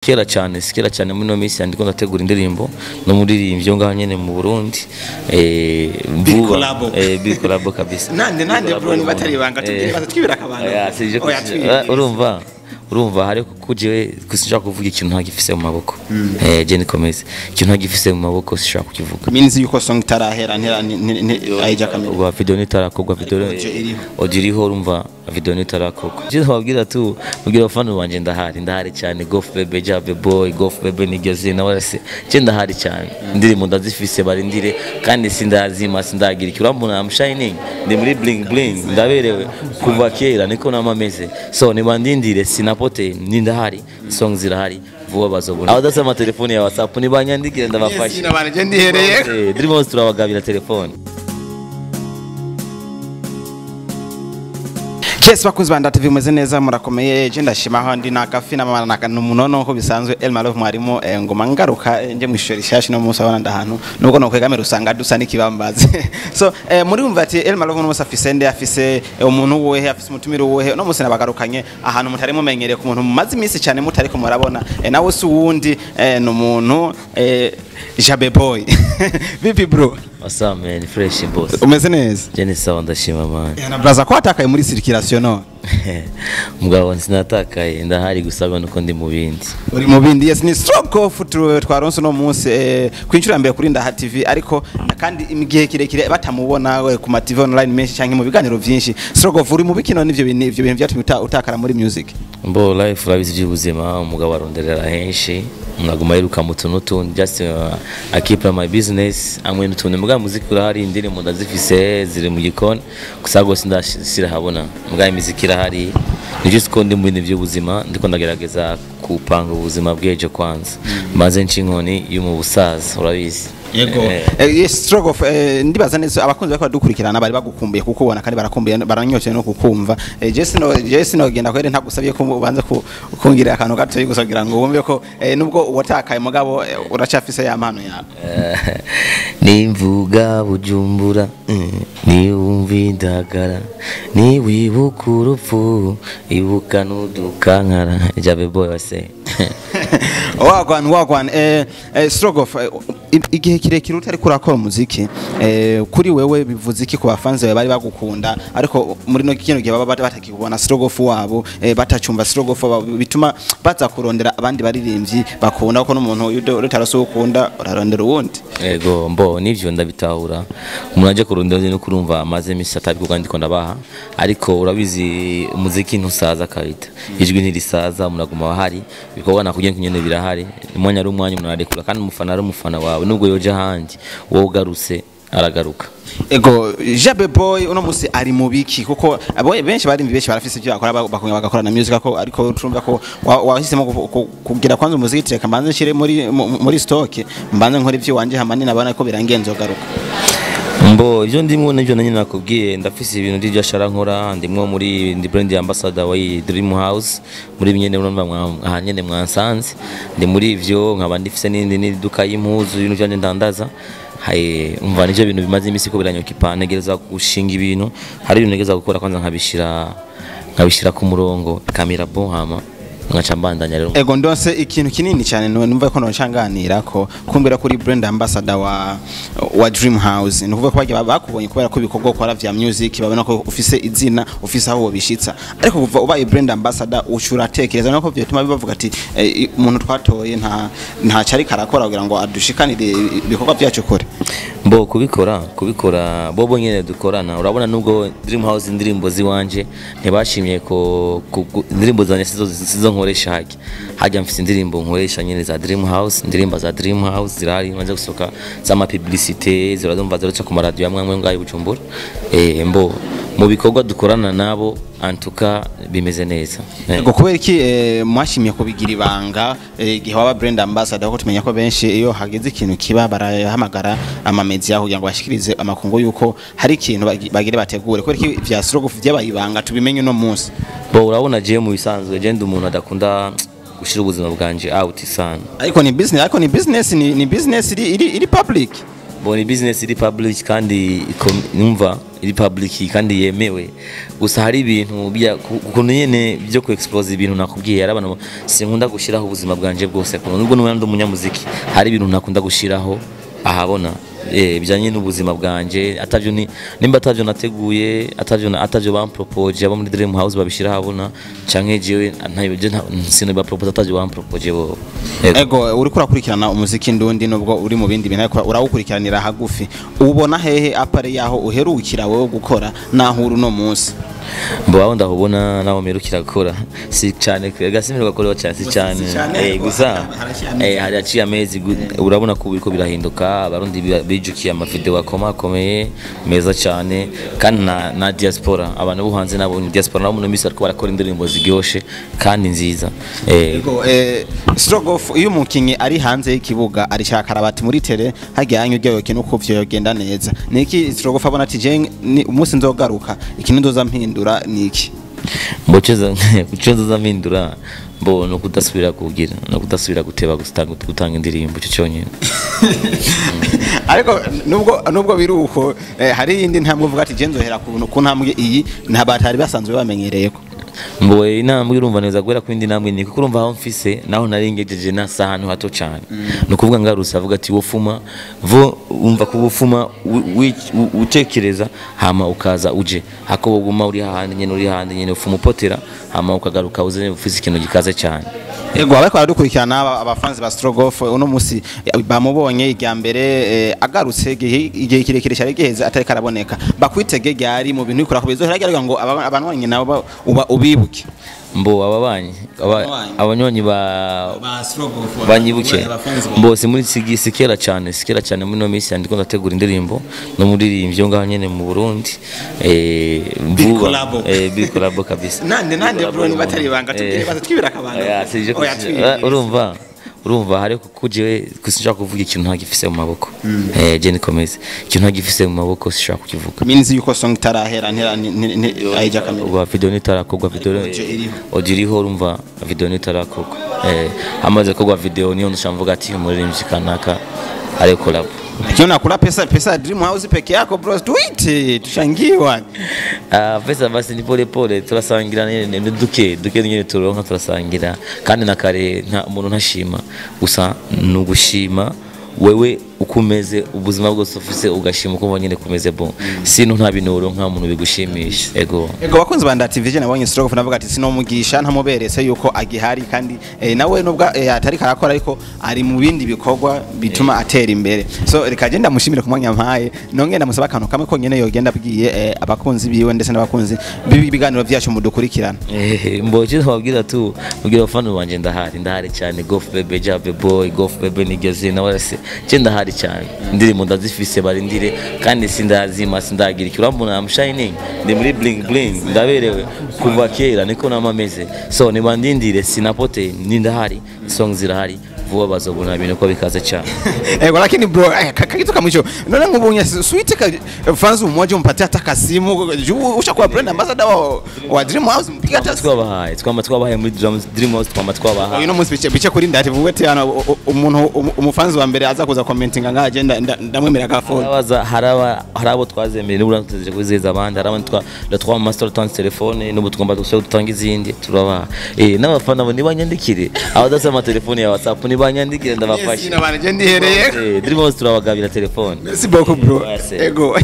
Kera cyane, si kera cyane. Muri ino minsi ndiko ndategura indirimbo n'umuririmbyi wo ngaho nyene mu Burundi, Big vuba. collabo. Big collabo kabisa. Nande Big collabo bro, niba atari ibanga, tubwire Eh. baza twibira akabanga. Oya, sije Oya, twibwire. Urumva hari kuko jewe sinshaka kuvuga ikintu ntagifise mu maboko. Je nikomeze, ikintu ntagifise mu maboko sinshaka kukivuga. Means yuko song itarahera ntera ayija kamera. Ubwo video nitarakorwa, video Audio iriho. Audio iriho, urumva video nitarakorwa. Je ndababwira tu, mbwira abafana banje ndahari, ndahari cyane. Golf Bebe, Jabe Boy, Golf Bebe niryo zina wese. Je ndahari cyane, indirimbo ndazifise, barindire kandi sindazima, sindagira iki. Urambona, I'm shining, ndi muri bling bling, ndaberewe kuva kera, niko nama meze. So nibandindire, sinapote, ni ndahari, song zirahari, vuba bazobona. Abadafite amatelefoni ya WhatsApp nibanyandikire, ndabafashe. Yes, nabana je ndihereye. Dream House turabagabira telefone. Yes, bakunzi ba Nda TV, mumeze neza, murakomeye. Je ndashima aho ndi nakafi na na numunono nko bisanzwe, El Malove mwarimu. Ngoma ngaruka, nje mwishuri shashi no munsi abana ndahantu nubwo no kwegamira usanga dusa n'ikibambazi. So muri umva ati El Malove no munsi afise nde, afise umuntu wehe, afise umutumiro wehe? No munsi nabagarukanye ahantu mutari mumenyereye, ku muntu mumaze iminsi cyane mutari ko murabona. Nawe si uwundi, ni umuntu Jabe Boy. Vipi bro? What's up man, fresh boss. Umeze neza? Je ni sawa, ndashima man. Na braza ko atakaye muri circulation no? Mugabo sinatakaye, ndahari, gusa nuko ndi mu bindi. Uri mu bindi. Yes, ni stroke off twaronse no munsi, ku inshuro ya mbere kuri Ndaha TV, ariko kandi igihe kirekire batamubona we ku ma TV online menshi cyangwa mu biganiro byinshi. Stroke off, uri mu bikino n'ivyo bintu, ivyo bintu byatumye utakara muri music? Mbo life, urabizi iby'ubuzima, umugabo aronderera henshi, umuntu yiruka mu tuntu n'utundi. Just I keep my business amwe n'utundi. Mugabo muziki urahari, indirimbo ndazifise, ziri mu gikoni gusa rwose ndashira habona. Mugabo imiziki irahari, ni just ko ndi mu bintu by'ubuzima, ndiko ndagerageza kupanga ubuzima bw'ejo kwanza, maze nca inkoni yo mu busaza, urabizi. Yego. Yes, stroke off, ndibaza neza abakunzi bariko badukurikirana bari bagukumbuye kuko ubona kandi barakumbuye, baranyotewe no kukumva. Jesse no genda kwere ntagusabye ko ubanza kungira akantu gato gusa kugira ngo wumve ko nubwo watakaye mugabo uracafise ya mpano yawe. Nimvuga Bujumbura, niwumva indagara, niwibuka urupfu, ibuka n'udukankara. Jabe Boy wase. Wagwan wagwan. Strogoff, igihe kirekire utari kurakora umuziki, kuri wewe bivuze iki ku bafanzi bawe bari bagukunda, ariko muri no kino gihe baba batakikubona Strogoff wabo, batacumva Strogoff wabo, bituma baza kurondera abandi baririmbyi bakunda, ko n'umuntu utarose ukunda urarondera uwundi? Ego, mbo nivyo ndabitahura. Umuntu aje kurondera no kurumva amaze imisi atabikuga, ndiko ndabaha, ariko urabizi umuziki ntusaza kabita, ijwi ntirisaza, umuntu aguma ahari, ibikorwa nakugiye kunyene birahari. Umwanya ari umwanya, umuntu ararekura, kandi umufana ari umufana wawe, nubwo yoja ahandi, wowe ugarutse aragaruka. Ego, Jabe Boy uno musi ari mu biki? Kuko abo benshi barimvi benshi barafise ibyo bakora, bakongera bagakora na music, ko ariko turumva ko wahisemo kugira kwanza umuziki, reka mbanze nshire muri stock, mbanze nkora ivyo wanje, hamani nabana ko birangiye nzogaruka. Mbo ibyo ndimwo nibyo nanjye nakubwiye, ndafise ibintu by'ibyashara nkora, ndimwo muri ndi brand ambassador wa iyi Dream House, muri nyene urumva aha nyene mwansanze ndi muri ivyo, nkaba ndifise n'indi n'iduka y'impuzu, ibintu byanje ndandaza. Haye umva, nivyo bintu bimaze imisi ko biranyokipa, ntegereza gushinga ibintu, hari ibintu ntegereza gukora kwanza nkabishira ku murongo kamera bon, hama nkaca mbandanya rero. Ego, ndonse ikintu kinini cyane numva ko noncanganira ko kumbwira kuri brand ambassador wa Dream House. Ni ukuvuga ko bagiye bakubonye kubera ko ibikorwa ukora vya music babona ko ufise izina, ufise aho wobishitsa, ariko kuva ubaye brand ambassador ushura tekereza no ko vyotuma bavuga ati umuntu twatoye nta cari karakora kugira ngo adushikanire ibikorwa byacu kure? Mbo kubikora bobo nyene dukorana, urabona nubwo Dream House indirimbo ziwanje ntibashimye ko indirimbo zanje sizo nkoresha hajya mfise indirimbo nkoresha nyene za Dream House, indirimbo za Dream House zirahari maze gusoka z'ama publicité, ziradumva ziraca ku maradiyo amwe amwe ngaho i Bujumbura. Mbo mu bikorwa dukorana nabo antuka bimeze neza. Ego, kubera iki mwashimye kubigira ibanga igihe waba brand ambassador, kuko tumenya ko benshi iyo hageze ikintu kiba barahamagara amamedia kugira ngo bashikirize amakungu yuko hari ikintu bagire bategure? Kubera iki vya Strogoff vyabaye ibanga tubimenye uno munsi? Bo urabona je mu bisanzwe je ndi umuntu adakunda gushira ubuzima bwanje out sana. Ariko ni business, ariko ni business, ni business iri public. Bo ni business iri public kandi numva iri public kandi yemewe. Gusa hari ibintu bya ukuntu nyene byo ku expose ibintu nakubwiye, ari abantu sinkunda gushiraho ubuzima bwanje bwose, kuko nubwo n'ubu ndi umunyamuziki hari ibintu nakunda gushiraho ahabona bijanye n'ubuzima bwanje, atavyo ni nimba atavyo nateguye, atavyo bampropose abo muri Dream House babishira ahabona, canke jewe ntayo je sino bapropose atavyo bampropose bo. Ego, uriko urakurikirana umuziki ndundi nubwo uri mu bindi bintu, ariko urawukurikiranira hagufi, ubona hehe apare yaho uherukira wewe gukora naho uri no munsi? Mbo aho ndahubona naho mperukira gukora si cyane, gasimirwa gukora cyane si cyane, gusa hari aciye amezi, urabona ko biriko birahinduka, abarundi bijukiye amavideo akomakomeye meza cyane, kandi na diaspora, abantu bo hanze nabo ni diaspora nabo muri misi ariko barakora indirimbo ziryoshe kandi nziza. Ego, Strogoff, iyo umukinyi ari hanze y'ikibuga arishaka karabati muri tele hajyanye ujyayo kintu uko vyogenda neza, niki Strogoff abona ati je umunsi nzogaruka ikintu ndoza mpindura niki? Mbocheza kucheza mpindura mbo no kudasubira kugira no kudasubira guteba gutanga indirimbo cyo cyonyine. Ariko nubwo biruko hari yindi ntambwe uvuga ati je nzohera ku ntambwe iyi ntabatari basanzwe bamenyereyeko. Mbo intambwe urumva neza guhera ku indi ntambwe ni kuko urumva aho mfise naho naringejeje nasa ahantu hato cyane, no kuvuga ngarusa avuga ati wofuma vo umva kubufuma utekereza hama ukaza uje hako woguma uri hahandi nyene uri hahandi nyene ufuma upotera hama ukagaruka uze ufise ikintu gikaze cyane. Ego, abariko baradukurikirana abafanzi ba Strogoff uno musi bamubonye irya mbere agarutse igihe kirekire cyari giheze atari karaboneka, bakwitege ryari mu bintu bikora kubizohera ryari ngo abanywanyi nabo uba ubibuke? Mbo ababanyi abanywanyi ba Strogoff banyibuke mbose muri sikera cyane sikera cyane muri no misi ndiko ndategura indirimbo no muri ivyo ngaho nyene mu Burundi, vuba big collab kabisa. Nande bro ni batari banga tubwire baza twibira akabanga. Urumva hari kuje kusinshaka kuvuga ikintu ntagifise mu maboko, je nikomeze ikintu ntagifise mu maboko sinshaka kukivuga. Minzi yuko song tarahera ntera ayija kamera uba video nitarakogwa, video audio iriho, urumva video nitarakogwa, amaze kogwa video niyo ndashamvuga ati umuririmbyi kanaka ari collab. Ukiona kula pesa Dream House peke yako bro, tuite tushangiwa. Pesa basi ni pole pole turasangira nyene duke duke nyene turonka turasangira, kandi na kare nta umuntu ntashima gusa nugushima wewe ukumeze ubuzima bwose ufise ugashima uko nyene kumeze bon, sino nta bintu nka umuntu bigushimisha. Ego bakunzi ba Nda TV, je nabonye Strogoff navuga ati sinomugisha ntamuberetse yuko agihari, kandi nawe nubwo atari karakora ariko ari mu bindi bikorwa bituma atera imbere. So reka je ndamushimire ku mwanya mpaye, nongeye ndamusaba akantu kamwe ko nyene yogenda abwiye abakunzi biwe ndetse n'abakunzi b'ibiganiro byacu mudukurikirana. Mboje twabwira tu ubwira abafana banje ndahari cyane, Golf Bebe Jabe Boy, Golf Bebe nigeze nawe je ndahari cyane, indirimbo ndazifise barindire kandi sindazima sindagira iki, urambona I'm shining ndi muri bling bling ndaberewe kuva kera niko namameze, so nibandindire sinapote ni ndahari, songs zirahari vuba bazobona ibintu ko bikaze cyane. Ego, lakini bro kakitu kamwisho none nkubonye sweet ka fans mmoja umpatia hata kasimu ushakuwa brand ambassador wa Dream House mpiga hata twabahaye twabahaye muri Dream House twabahaye uyu munsi bice kuri Nda TV ati hano umuntu umufanzi wa mbere aza kuza commentinga ngaje ndamwemera ka phone. Harabaza harabo twazemeye n'ubu tuzeje kuzeza abandi, harabo twa master tanz telefone n'ubu tugomba gutanga izindi turabaha, n'abafana bo nibanyandikire abadasa ama telefone ya WhatsApp nibanyandikire ndabafashe. Yes, ndihereye Dream House turabagabira telefone. Merci beaucoup bro. Ego.